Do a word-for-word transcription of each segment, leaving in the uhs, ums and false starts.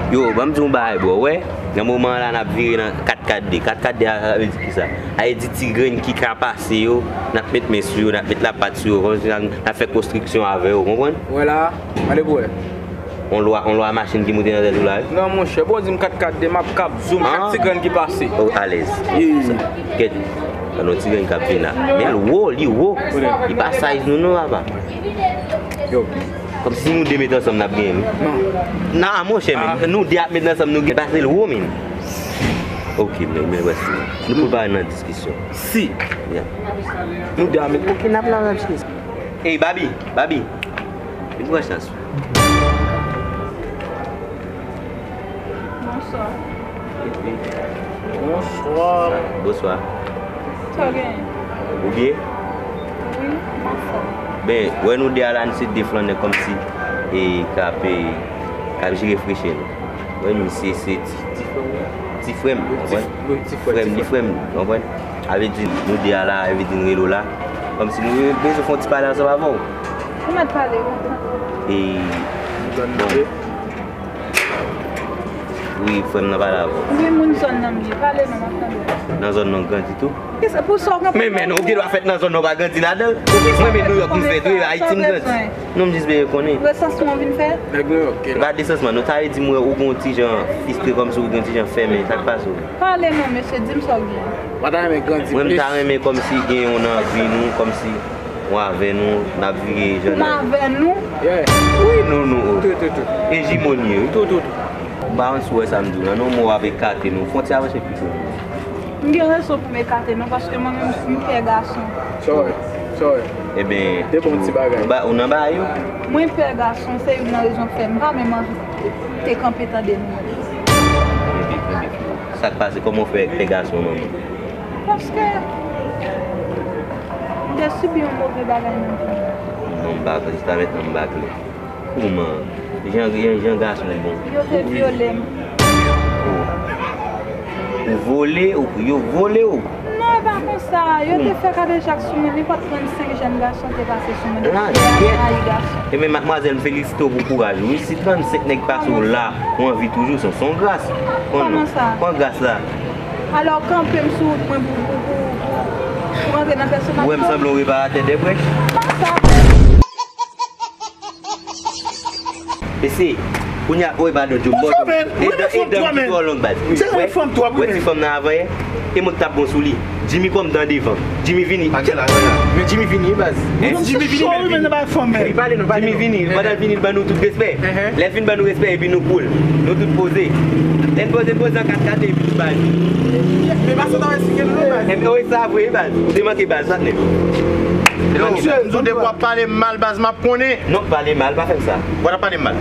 Yo, ban m di yon bagay, bro. Wè, nan moman an la, n ap vire nan kat kat de. Kat kat de a, sa vle di kisa? Sa vle di ti grenn ki ka pase yo, n ap met men sou yo, n ap met lapat sou yo, kòmsi n ap, n ap fè konstriksyon avè yo, konprann? Wè la, gade pou wè. On lwa, on lwa machin ki moute nan tèt ou la, wi. Non, monchè, bon, di m kat kat de, m ap kap zoom chak ti grenn ki pase. Oh, alèz. Kèt, nan ti grenn k ap vin la. Men l wo, li wo. Li pa size nou, non, papa. Yo. Kòmsi nou de met ansanm, n ap genyen, wi. Non. Nan, monchè, men, nou de ap met ansanm, nou gen pase l wo, men. Ok, men, men, wè si nou pou pa nan diskisyon. Si. Yeah. Nou de ap met. Ok, n ap nan diskisyon. Ey, Babi, Babi. Vin pran chans. Bonswa. Epi, bonswa. Bonswa. Sa w genyen? Ou byen? Wi, m anfòm. Ben, wè nou de a la, nou se de flannè kòmsi e k ap, e, k ap jere freche nou. Wè nou se, se ti, ti frè m, ti frè m, konprann? Frè m, li frè m, konprann? Sa vle di, nou de a la, sa vle di nou rele w la. Kòmsi nou bezwen fè yon ti pale ansanm avè w. Ou mèt pale, wi. E, bon. Wi, frè m nan pale avè w. Wi, moun zòn nan m ye. Pale non, m ap tande. Nan zòn nan w grandi tou? Kisa, pou sa w gen pwoblèm? Men, men, ou gen dwa fèt nan zòn nan, w pa grandi ladan l. Mwen, men Nouyòk m fèt, wi, Ayiti m grandi. Non, m jis bezwen konnen. Resansman w vin fè? Nèg Nouyòk, e pa desansman, non, sa vle di m wè ou gen yon ti jan fistre kòmsi ou gen yon ti jan fèmen, sa k pase w? Pale non, mesye, di m sa w gen. Mwen ta renmen grandi plis. Mwen, m ta renmen kòmsi gen yon nan vi nou, kòmsi ou avè nou, n ap vire jan n ap. Ou avè nou? Yeah. Wi, nou, nou. Tou, tou, tou. Ejimoni, wi. Tou, tou, tou. M pa konn si w wè sa m di w la, non, men w ap ekate nou. Fwontyè a mache pito. M gen rezon pou m ekate nou, paske mwen menm, m pè gason. Sa w wè? Sa w wè? Eben, de bon ti bagay. Ou ba, ou nan bagay yo? Mwen pè gason, se youn nan rezon k fè m pa menm anvi te kanpe tande nou. Eben, eben, sa k pase? Kòman w fè pè gason manman? Paske m te sibi yon move bagay nan vi m. Non, m pa, jis avèk non, m pa klè. Kouman? Jan, jan, jan gason bon. Yo te vyole m. Ou, ou vole, ou, yo vole w? Non, e pa konsa. Yo te fè kadejak sou mwen. Nenpòt trannsenk jèn gason te pase sou mwen. Depi lè a, m rayi gason. Ebyen, madmwazèl, m felisite w pou kouraj ou. Wi, si trannsenk nèg pase w la, ou anvi toujou, se yon gras. Kòman sa? Kòman gras la? Alò, kanpe m sou wout mwen pou, pou, pou, pou, pou rantre nan pèsonaj. Ou wè m sanble yon reparatè de brèch? Kòman sa? Mesye, kounye a, oy, padon, Djo, m bò dlo. E dan, e dan ki twò long, baz. Wè, wè ti fanm nan avan yè, e mwen k t ap bon sou li. Jimmy kòm dan devan. Jimmy vini. Men Jimmy vini, baz. Jimmy vini, men vini. Jimmy vini, pandan l vini, l ban nou tout respè. Lè l fin ban nou respè, epi nou cool. Nou tout poze. Lè n poze, n poze an kat kat, epi nou bay. Men pa sa w t ap esplike nou, non, baz. Enben, wi, sa vre, baz. Ou te manke baz, patnè. Yo, m di w depi w ap pale m mal, baz, m ap konnen. Non, pale mal, pa fè m sa. Ou pa t ap pale m mal.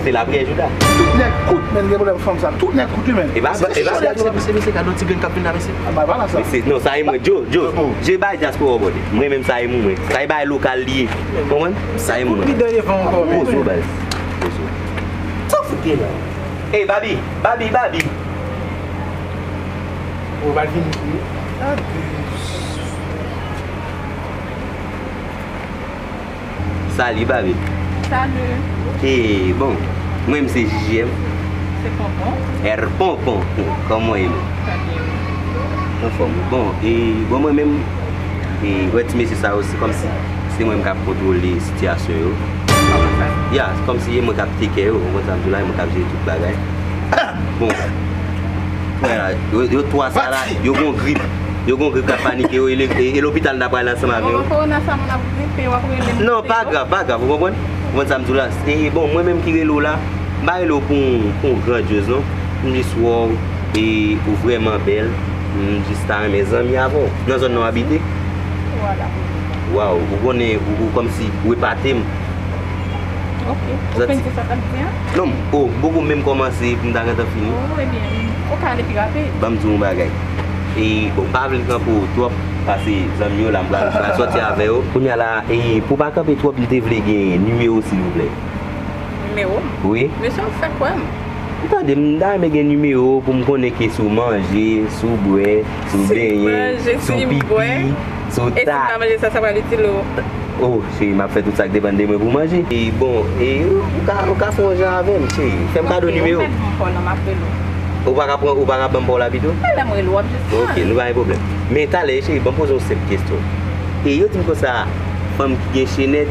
Se lapriyè Jouda. Tout nèg kout, men, gen pwoblèm fanm sa. Tout nèg kout, wi, men. E pa, e pa, mesye, mesye, gade yon ti grenn k ap vin la, mesye. A, ba, ba la sa. Mesye, non, sa e mwen. Djo, Djo, Djo bay dyaspora w, brother. Mwen menm, sa e mwen, mwen. Sa e bay lokal li ye. Konprann? Sa e mwen. Kout li dèyè van ankò, men. Poze w, baz. Poze w. Sa w fout ye la? Ey, Babi, Babi, Babi. Ou pral vini tou. Salut, Babi. Salut. E, bon, mwen, m se J J M. Se Ponpon. R Ponpon. Kòman w ye, menm? Trè byen, wi. Anfòm. Bon, e, bon, mwen menm, e, wè ti mesye sa yo, se kòmsi se mwen menm k ap kontwole sitiyasyon yo. Ya, se kòmsi e mwen k ap take care yo, ou konprann sa m di w la, e mwen k ap jere tout bagay. Bon. Frè la, yo, yo twa sa la, yo gon grip. Yo gon grip k ap panike yo, e, e, e lopital n ta pral ansanm avè yo. Bon, kowona sa moun ap gripe, w ap rele m. Non, pa grav, pa grav, ou konprann? Ou konprann sa m di w la? E bon, mwen menm ki rele w la, m pa rele w pou, pou yon grandyòz, non. M jis wè w, e ou vrèman bèl. M jis ta renmen zanmi avè w. Nan zòn nan w abite? Vwala. Waw, ou konnen, ou, ou kòmsi ou epate m. Ok. Ou konn ki sa t ap di an? Non, oh, m poko menm kòmanse pou m ta gentan fini. Oh, ebyen, ou ka ale pi rapid. Ban m di w yon bagay. E, bon, m pa vle kanpe w twòp, paske zanmi yo la, m pral, m pral sòti avè yo. Kounye a la, e, pou w pa kanpe twòp, m te vle gen nimewo w, silvouplè. Nimewo m? Wi. Mesye, ou fè kwè m. Tande, m ta renmen gen nimewo w pou m konnen ke si w manje, si w bwè, si w benyen, si w pipi, si w ta. E si m pa manje sa, sa pral itil ou? Oh, cheri, m ap fè tout sa k depann de mwen pou manje. E bon, e ou ka, ou ka fè yon jan avè m, cheri. Fè m kado nimewo w. Ou pa ka pran, ou pa ka ban m pa w la pito? Lè m rele w, w ap jis pran. Ok, nou pa gen pwoblèm. Men talè, cheri, ban m poze w yon senp kesyon. E yo di m konsa, fanm ki gen chenèt,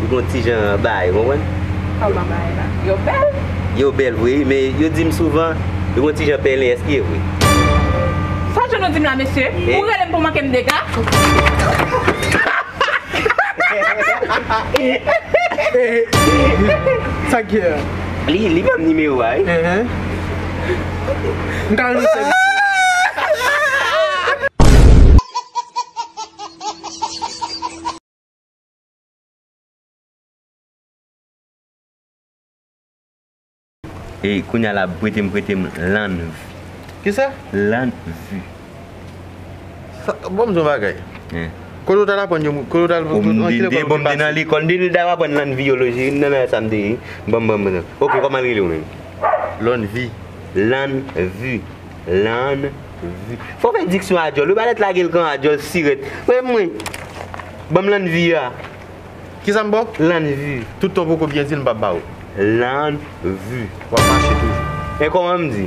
yo gen yon ti jan bagay, ou konprann? Kòman bagay la? Yo bèl? Yo bèl vre, wi, men yo di m souvan, yo gen yon ti jan pèlen, èske e vre? Sa John di m la, mesye? Ou rele m pou manke m dega? Sa k ye a? Li, li ban m nimewo a, wi. Enhen. M ka rann ou sèvis. E kounye a la, prete m, prete m lanvi. Kisa? Lanvi. Sa, bon, m di yon bagay. Kote w t al aprann yo, kote w t al, kote w t al aprann lekòl, m te nan lekòl, m te al aprann lanvi yo, loji, nan, nan sa m te ye. Bon, bon, bon. Ok, kòman l rele w menm? Lanvi. Lanvi. Lanvi. Fò w fè diksyon a djòl, ou pa lèt lage l kan a djòl sirèt. Mwen, mwen. Ban m lanvi a. Kisa m ba w? Lanvi. Tout tan w poko byen di l, m p ap ba w. Lanvi. W ap mache toujou. E kòman m di?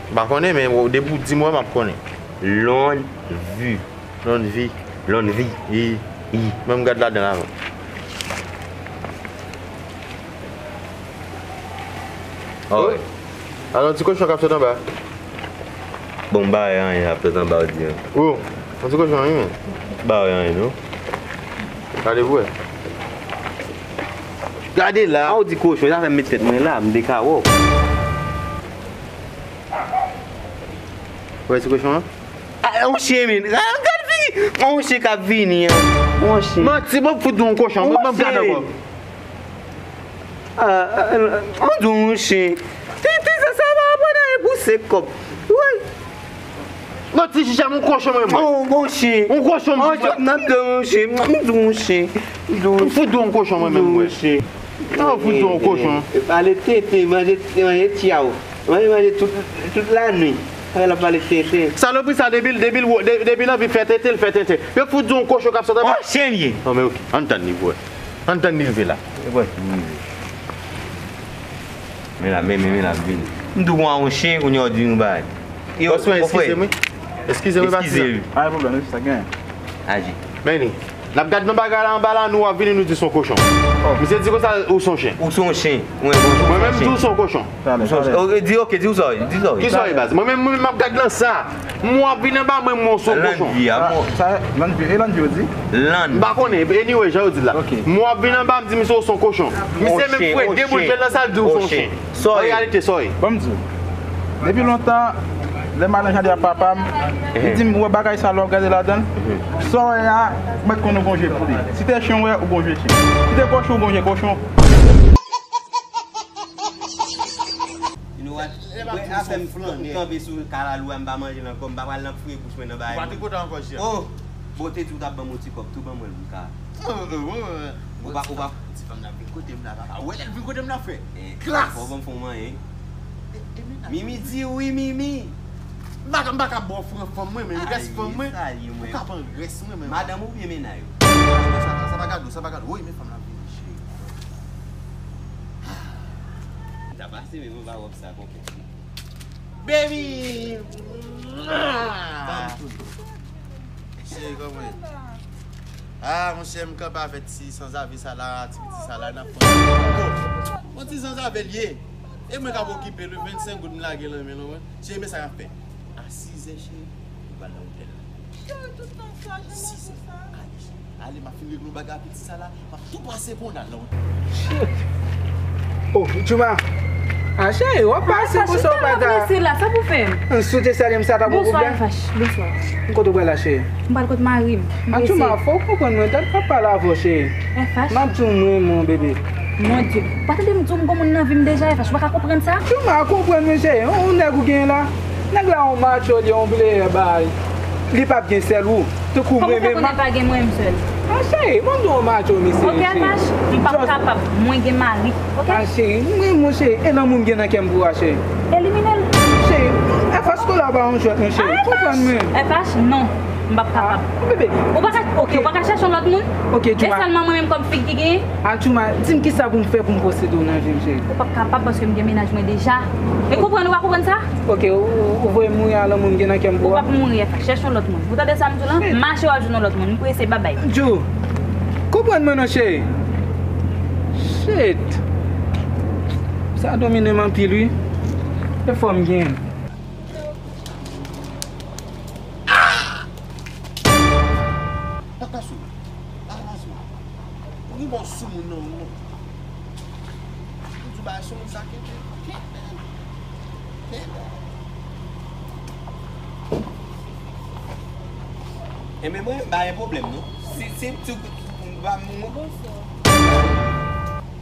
M pa konnen, men w, depi w di m wè, m ap konnen. Lonvi. Lonvi. Lonvi. I. I. Men m gad ladan l avan. Oh. Alò, ti kochon k ap sot anba. Bon, m pa wè anyen ap sot anba w di an. Oh, yon ti kochon, wi, men. M pa wè anyen, non. Gade pou wè. Gade la. A, ou di kochon, sa fè m met tèt mwen la, m deka wè w. Wè ti kochon an? A, yon chen, men. A, gad figi. Yon chen k ap vini an. Yon chen. Manti, bon, fout yon kochon. Mwen, mwen gade ankò. A, a, a, an di w yon chen. Tenten sa, sa pa aprann anyen pou senk kòb. Woy. Bon, ti chichay, yon kochon, mwen, mwen. Oh, yon chen. Yon kochon, mwen. Yon chen, m ap di w yon chen. M di w yon chen. M di w yon chen. M fout yon kochon, mwen, menm, mwen. Yon chen. An fout yon kochon. Pale tenten, manje, manje tyaw. Manje, manje tout, tout lanwi. Sa l ap pale tenten. Salopri sa, depi l, depi l, de-, depi l anvi fè tenten, l fè tenten. Yo fout yon kochon k ap sot anba. Oh, chen l ye. Non, men ok. Ann tann li pou wè. Ann tann li rive la. E bwè ki rive. Men la, men, men, men la, vini. M di w yon chen, kounye a w di yon bagay. Yo, bòs mwen, eskize m, wi. Eskize m, wi, patizan. Pa gen pwoblèm, sa gen. Aji. Men li. N ap gad nan bagay la anba la, nou w ap vini, nou di s on kochon. Oh. Misye di konsa, ou s on chen. Ou s on chen. Mwen, mwen, mwen menm, di w s on kochon. Talè, talè. Ou s on chen. Di, ok, di w sa w ye, di sa w ye. Kisa w ye, baz? Mwen menm, mwen menm, m ap gad nan sa. Mwen w ap vin anba mwen, mwen w s on kochon. Lanvi a, mwen. Sa, lanvi, e lanvi yo di? Lanvi. M pa konnen, anyway, jan yo di l la. Ok. Mwen w ap vin anba, m di misye w s on kochon. Misye menm fwe de boul pye nan sal, di w s on chen. An reyalite, sa w ye. Ban m di w. Depi lontan, lè m al nan jaden a papa m, li di m, ou wè bagay sa, lè w ap gade ladan l, sa w wè a, ou mèt konn ou gon je pou li. Si te chen w wè, ou gon je chen. Si te kochon, ou gon je kochon. You know what? Mwen afè m kanpe sou kalalou a, m pa manje l ankò, m pa pral nan fouye bouch mwen nan bagay moun. Ou pa te kontan ankò, Jean. Oh! Bon, te di w t ap ban m yon ti kòb tou, ban mwen l pou m ka. Ou pa, ou pa. Ti fanm nan vin kote m la, papa. Ou wè lè l vin kote m la, frè. Klas! Fò ban m fè w manyen. Mimi di wi, Mimi. M pa ka, m pa ka ba w fran fanm mwen, men rès fanm mwen. Ou ka pran rès mwen, men. Madanm ou byen mennaj ou? Sa, sa, sa pa gade w, sa pa gade w. Woy, men fanm nan vini, cheri. M ta pase, men mwen pa wòp sa konpè. Baby! Cheri, kòman ye? Ah, monchè, m kanpe avèk ti sanzave sa la, ti piti sa la, n ap pran. Bon, bon ti sanzave l ye. E mwen k ap okipe l, vennsenk goud m lage nan men l, ou konprann? Cheri, men sa n ap fè. A sizè, cheri, nou pral nan otèl la. Cheri, tout tan sa, janm ap fè sa. Sizè. Ale, cheri. Ale, m ap fin regle yon bagay ak piti sa la. M ap tou pase pou n al nan otèl. Shit. Oh, Jouma. Ah, cheri, w ap pase konsa w pa ta. Sa pou fè m? Si w te salye m sa ta pran pwoblèm? Bonswa, F H. Bonswa. Kote w pral la, cheri? M pral kot mari m. Ah, Jouma, fò w konprann mwen, tande m ap pale avè w, cheri. F H. M ap di w m renmen w, bebe. Mon Dieu. Ou pa tande m di w m gon moun nan vi m deja, F H. Ou pa ka konprann sa? Jouma, konprann mwen, cheri. Yon nèg ou gen la. Nèg la yon macho, li yon pleyè, bay. Li p ap gen sèl ou. Tankou mwen menm. Kòman w fè konnen pa gen mwen menm sèl? Ah, cheri, mwen m di w macho, mesye. Ok, F H, m p ap kapab. Mwen gen mari. Ok? Ah, cheri, mwen, mon cheri, e lanmou m gen nan kè m pou ou a, cheri. Elimine l. Cheri, F H, kola pa yon jwèt, non, cheri. Konprann mwen. F H, non. M p ap kapab. Ah, bebe. Ou pa ka, ok, ok, ou pa ka chèche yon lòt moun? Ok, Djouma. E sèlman mwen menm kòm fig ki genyen? Atchouma, di m kisa pou m fè pou m posede w nan vi m, cheri. Ou p ap kapab paske m gen mennaj mwen deja. E konprann, ou pa konprann sa? Ok, ou, ou, ou voye m mouri a lanmou m gen nan kè m pou ou. Ou p ap mouri, chèche yon lòt moun. Ou tande sa m di w lan? Shit. Mache w al jwenn yon lòt moun. M prese, babay. Djou, konprann mwen non, cheri. Shit. Sa domine m anpil, wi. E fò m gen. Paka sou mwen. Paka sou mwen. Ou gen bon sou moun nan ou. Ou di bagay sou moun sa kenbe. Kenbe. Kenbe. Enben mwen, pa gen pwoblèm non. Si, si, si, m pa moun. Bonswa.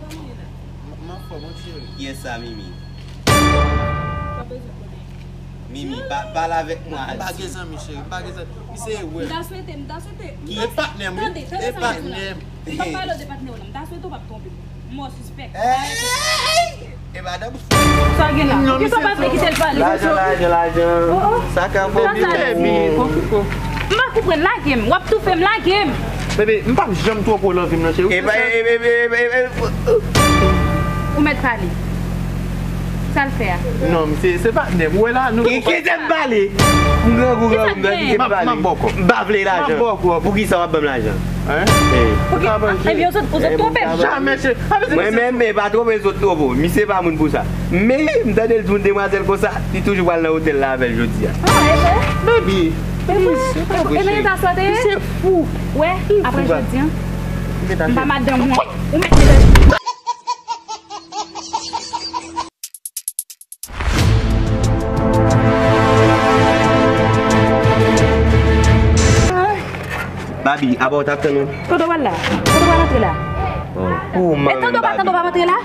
Kòman w ye la? M, m anfòm, wi, cheri. Kiyès sa, Mimi? Sa bezwen konnen. Mimi, pa, pale avèk mwen. M pa gen zanmi, cheri. M pa gen zanmi. Misye wè. M ta swete, m ta swete. Ki? E patnè m, wi. Tande, tande sa m di w la. E patnè m. M p ap pale w de patnè w la. M ta swete w p ap twonpe m. Mò sispèk. Ey! E madanm. Sa gen la? Non, poukisa w pa vle kite l pale? Lajan, lajan, lajan. Oh, oh. Sa ka fè. Sa, sa, baby, poko. M pa konprann, lage m. W ap toufe m, lage m. Bebe, m p ap janm twonpe w nan vi m nan, cheri. Epa, epa, epa, epa, epa. Ou mèt pale. Sa l fè a? Non, se, se patnè m. Ou wè la, nou. Ki, kite m pale. M grangou, grangou, m grangou, kite m pale. M ap ba w kòb. M pa vle lajan. M ap ba w kòb. Poukisa w ap ban m lajan? Hein? Ebyen, ou sot, ou sot twonpe m. Jamè, cheri. Mwen menm, e pa twonpe zòt twò bon. Misye pa moun pou sa. Men, m tande l di yon demwazèl konsa, li toujou pral nan otèl la avè l jodi a. Ah, e vre? Baby. E vre? E nan eta sa w te ye? Misye fou. Wè, apre jodi a, m pa madanm ou. Ou mèt mete. Babi, apa w t ap tann ou? Tande w pral la. Tande w pral antre la. Oh, pou manman m, Babi. E tande w pa, tande w pa antre la?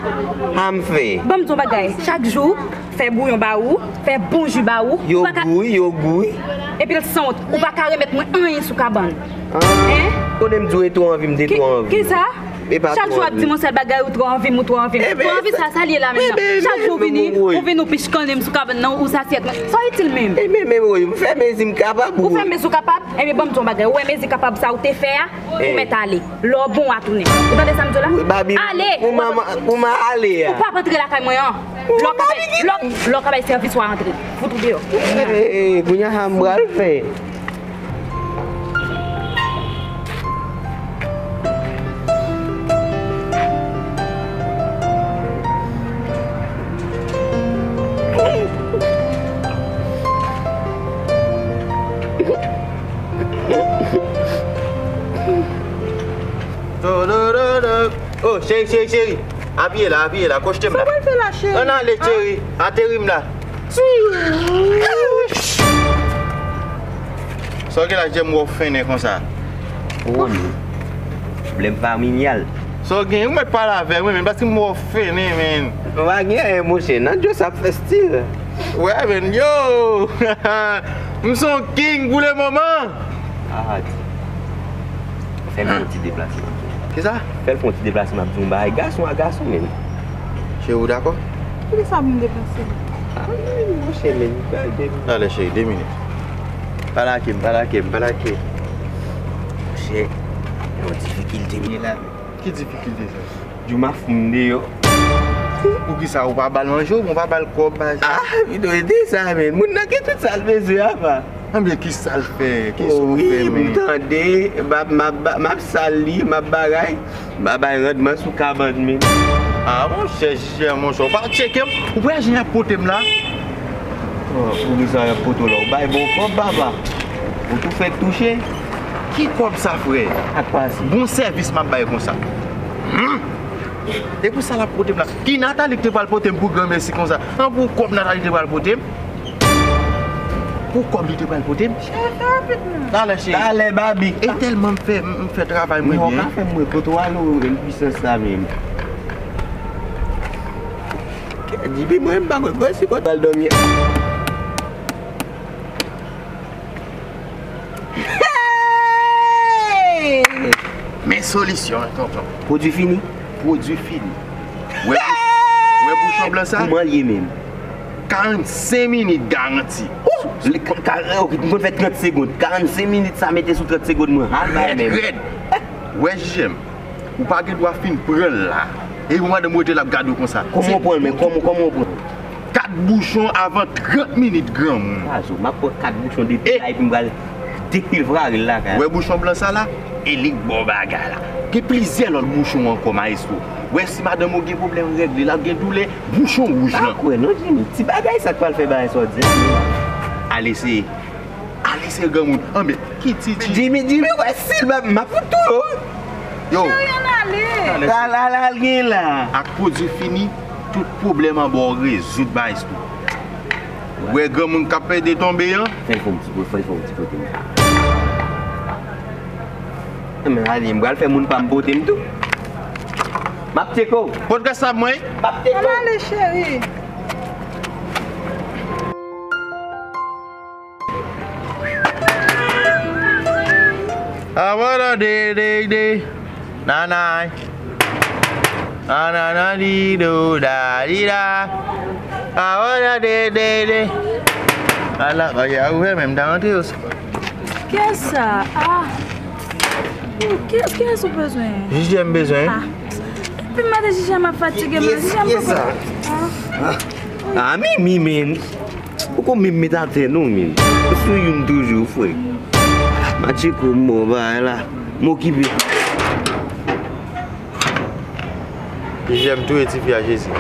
Sa m fè? Ban m di w yon bagay. Chak jou, fè bouyon ba ou, fè bon ji ba ou. Yo gou wi, yo gou wi. Epi l sanwont. Ou pa ka remèt mwen anyen sou kabann. Ah. Hein? Konnen m di w e twò anvi, m te twò anvi. Ki, kisa? Chak jou w ap di m yon sèl bagay, ou twò anvi m, ou twò anvi m. Twò anvi sa, sa l ye la menm nan? Chak jou w vini, ou vin ou pich kannen m sou kabann nan, ou sa asyèt mwen. Sa w itil menm? Ebyen, men woy, m fè mezi m kapab. Ou fè mezi w kapab? Ebyen, ban m di w yon bagay. Ou wè mezi kapab sa ou te fè a, ou mèt ale. Lè w bon, w a tounen. Ou tande sa m di w la? Ale! Pou manman, pou m ale a. Ou p ap antre lakay mwen an. Lè w ka bay, lè w, lè w ka bay sèvis, w a antre. Fout ou deyò. Eh, eh, eh, kounye a sa m pral fè. Oh, cheri, cheri, cheri. Apiye la, apiye la. Kochte m la. Sa w pral fè la, cheri? Ann ale, cheri. Ateri m la. Sa w gen la, Jèm, wè w fennen konsa? Pwoblèm familyal. Sa w gen? Ou mèt pale avè mwen, men, paske m wè w fennen, men. Ou pa gen anyen, monchè. Nan Djo sa ap fè stil. Wè, men, yo! M se yon king pou le moman. Ah, di. Fè l fè yon ti deplase. Kisa? Fè l fè yon ti deplase, m ap di yon bagay. Gason a gason, men. Cheri, ou dakò? Poukisa pou m deplase? Ah, men, monchè, men. Talè, cheri, de minit. Pa lage m, pa lage m, pa lage. Monchè, yon difikilte m ye la. Ki difikilte sa? Djouma fout m deyò. Poukisa ou pa ba l manje, ou pa ba l kòb, pa sa? Ah, videyo ede sa, men. Moun nan gen tout sa l bezwen, apa. Anben, kisa l fè? Kisa w fè, men? Wi, m tande, m ap, m ap, m ap sal li, m ap bagay, m ap bay randman sou kabann, men. Ah, monchè, chè, monchè, ou pa tcheke m? Ou wè jan y ap pote m la? Oh, poukisa y ap pote w la? Ou bay bon kòb, papa. Ou tou fèk touche. Ki kòb sa, frè? Ak pase. Bon sèvis m ap bay konsa. Hmm? E pou sa l ap pote m la? Ki Nathalie ki te pral pote m pou granmèsi konsa? An pou kòb Nathalie te pral pote m? Pou kòb li te pral pote m? Cheri, fè rapid non. Talè, cheri. Talè, Babi. E tèlman m fè, m, m fè travay mwen byen. Non, ou ka fè m mwen kote w ale, ou, e pwisans sa menm. Dibi mwen, m pa konn mwen si kote w al dòmi. Hey! Men solisyon an, tonton. Pwodui fini? Pwodui fini. Wè, wè bouchon blan sa? Kouman l ye menm? Karannsenk minit garanti. Ou! Li ka, ka, ok, m konn fè trant segonn. Karannsenk minit sa mete sou trant segonn mwen. Al bay menm. Rèd, rèd. Wè, J M, ou pa gen dwa fin pran l la. E yon madanm rete l ap gade w konsa. Kòman w pran l, men? Kòman, kòman w pran l? Kat bouchon avan trant minit, granmoun. Sa zo, m ap pran kat bouchon depi la, epi m pral dekilvare l lakay la. Wè bouchon blan sa la? E li k ba w bagay la. Gen plizyè lòt bouchon ankò, mayestwo. Wè, si madanm ou gen pwoblèm règ li, l ap gen doulè, bouchon wouj lan. Pa kwè non, Jimmy. Ti bagay sa k pral fè bagay sa w di a. Al eseye. Al eseye, granmoun. Anben, ki ti, ti. Jimmy, Jimmy, wè si l pa, m ap fout touye w. Yo. Cheri, ann ale. Al, al, al gen la. Ak pwodui fini, tout pwoblèm anba w rezoud, mayestwo. Wè granmoun k ap pede tonbe an. Fè l fè yon ti po, fè l fè yon ti pote m. Anben, ale, m pral fè moun pa m pote m tou. M ap tcheke w. Pot kasa mwen. M ap tcheke w. Ann ale, cheri. Awada de de de. Nanay. Ananadido dadida. Awada de de de. Ala, bagay a ouvè, men m ta rantre yo. Kiyès sa? Ah. Ki, kiyès ou bezwen? Jijè m bezwen. Ah. Epi maten Jijè m ap fatige m. Jijè m poko. Ah. Ah, Mimi, men. Ou kon menm met atè non, men. Sou youn toujou, frè. Matche kou m bon bagay la. M okipe. Jijè m touye tifi a, Jezi.